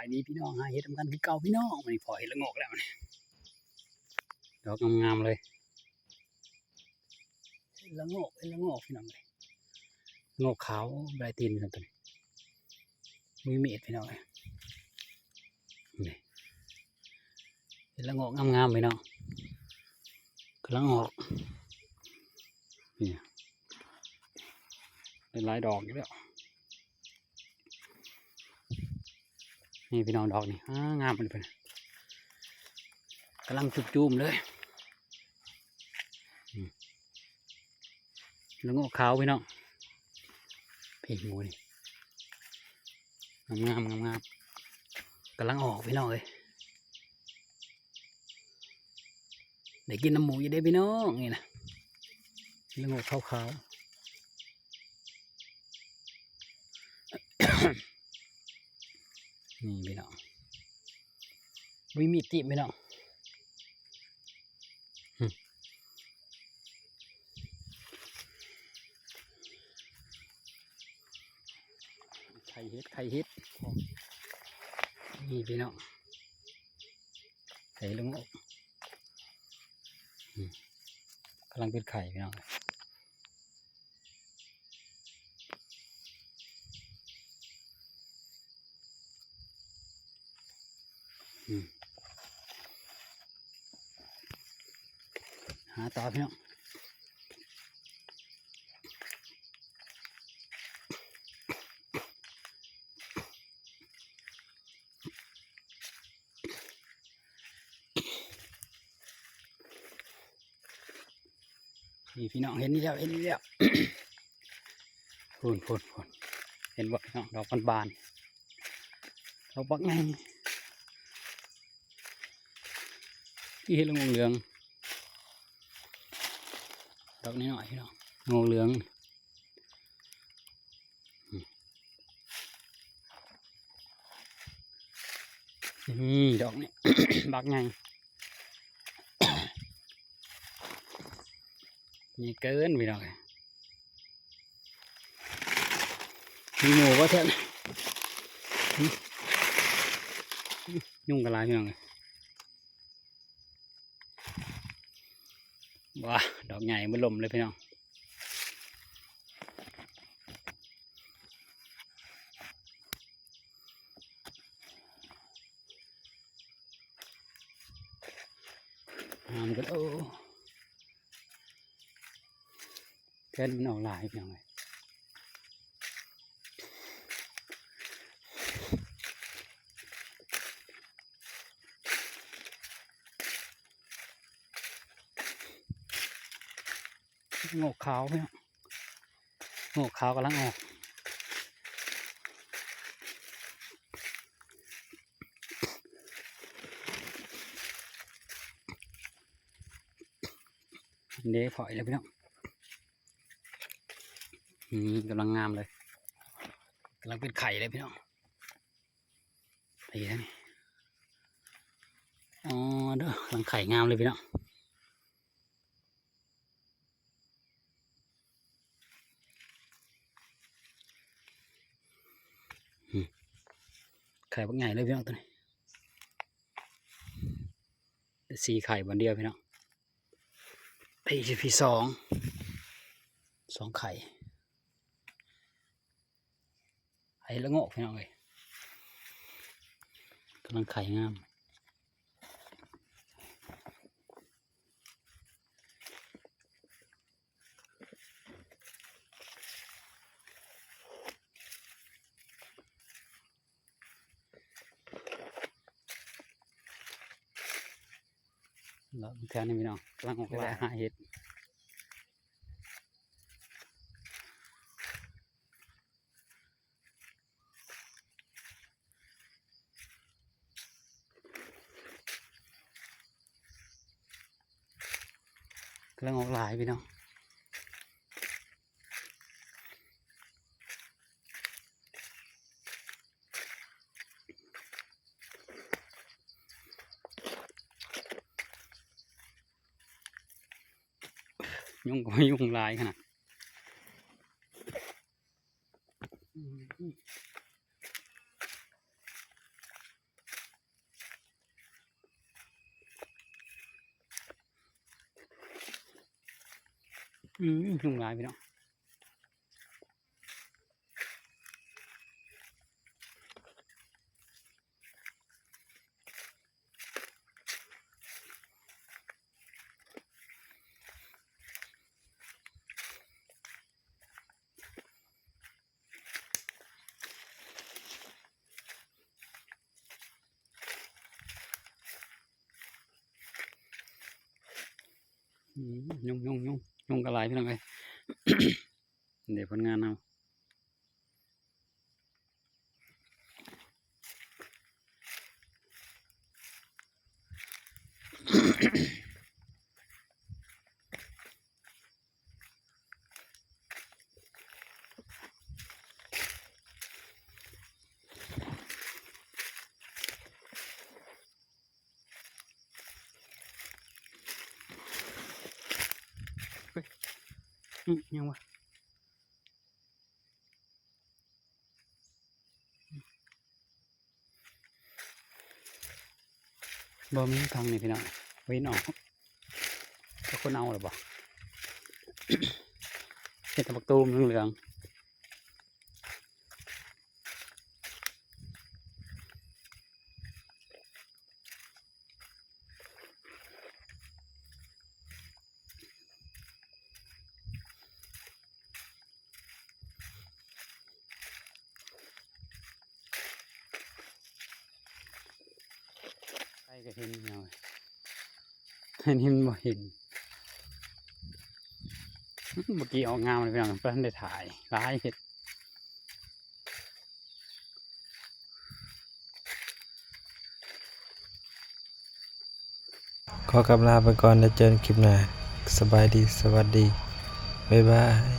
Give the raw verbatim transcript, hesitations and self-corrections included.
ไปดีพี่น้อง หาเห็ดนำกันคือเก่าพี่น้อง วันนี้พอเห็ดละโงกแล้วนี่ ดอกงามๆเลย เห็ดละโงก เห็ดละโงกพี่น้องเลย ละโงกขาว บ่ได้ตีนครับตัวนี้ มีเม็ดพี่น้องเลย นี่ เห็ดละโงกงามๆพี่น้อง กำลังออก นี่ ได้หลายดอกอยู่แล้ว นี่พี่น้องดอกนี่ อ่า งามเลยเพิ่น กำลังจุ่มๆเลย อืม ละโงกขาวพี่น้อง พี่หมูนี่ งามๆ งามๆ กำลังออกพี่น้องเอ้ย ได้กินน้ำหมูอยู่เด้พี่น้อง นี่นะ ละโงกขาวๆ นี่พี่น้อง มีมีดจิ้มพี่น้อง หึ ไข่เห็ด ไข่เห็ด นี่พี่น้อง ไข่ละโงก อืม กำลังเป็นไข่พี่น้อง อืม หาต่อพี่น้อง นี่พี่น้อง เห็นนี่แล้ว เห็นนี่แล้ว พูนพูนพูน เห็นบ่พี่น้อง ดอกบานๆ ดอกบักใหญ่ ที่เห็นละโงกเหลือง ดอกน้อยๆพี่น้อง โงกเหลือง อืม ดอกนี่ บักใหญ่ นี่เกินพี่น้องเอ้ย มีหมูบ่แท้นี่ หึ หึ ยุงกะหลายพี่น้องเอ้ย ว้า ดอกใหญ่เบิ่มเลยพี่น้อง งามกัน โอ้ แค่นี้มันออกหลายเพียงเลย โงกขาวพี่น้อง โงกขาวกำลังออก เด้ พออีกแล้วพี่น้อง อืม กำลังงามเลย กำลังเป็นไข่เลยพี่น้อง นี่นะ อ๋อ เด้อ กำลังไข่งามเลยพี่น้อง อืม ไข่บักใหญ่เลยพี่น้องตัวนี้ สี่ไข่วันเดียวพี่น้อง พีพีสอง สองไข่ ไข่ละโงกพี่น้องเอ้ย กำลังไข่งาม เลาะแถวนี้พี่น้อง กำลังออกไปหาเห็ด กำลังออกหลายพี่น้อง ยุงก็ยุงหลายขนาด อืม อืม อืม ยุงหลายพี่น้อง อืม ยุง ยุง ยุง ยุงกะหลายพี่น้องเอ้ย เดี๋ยวผลงานเอา อืม ยังวะ บ่มีทางนี่พี่น้อง เว้นออก ก็คนเอาหรือบ่ เห็ดตะบักตูมเหลืองๆ ใครก็เห็นเนาะ เห็น เห็นบ่เห็น เมื่อกี้ออกงามเลยพี่น้อง เพิ่นได้ถ่าย หลายเห็ด ขอกำลาไปก่อน แล้วเจอกันคลิปหน้า สบายดี สวัสดี บ๊ายบาย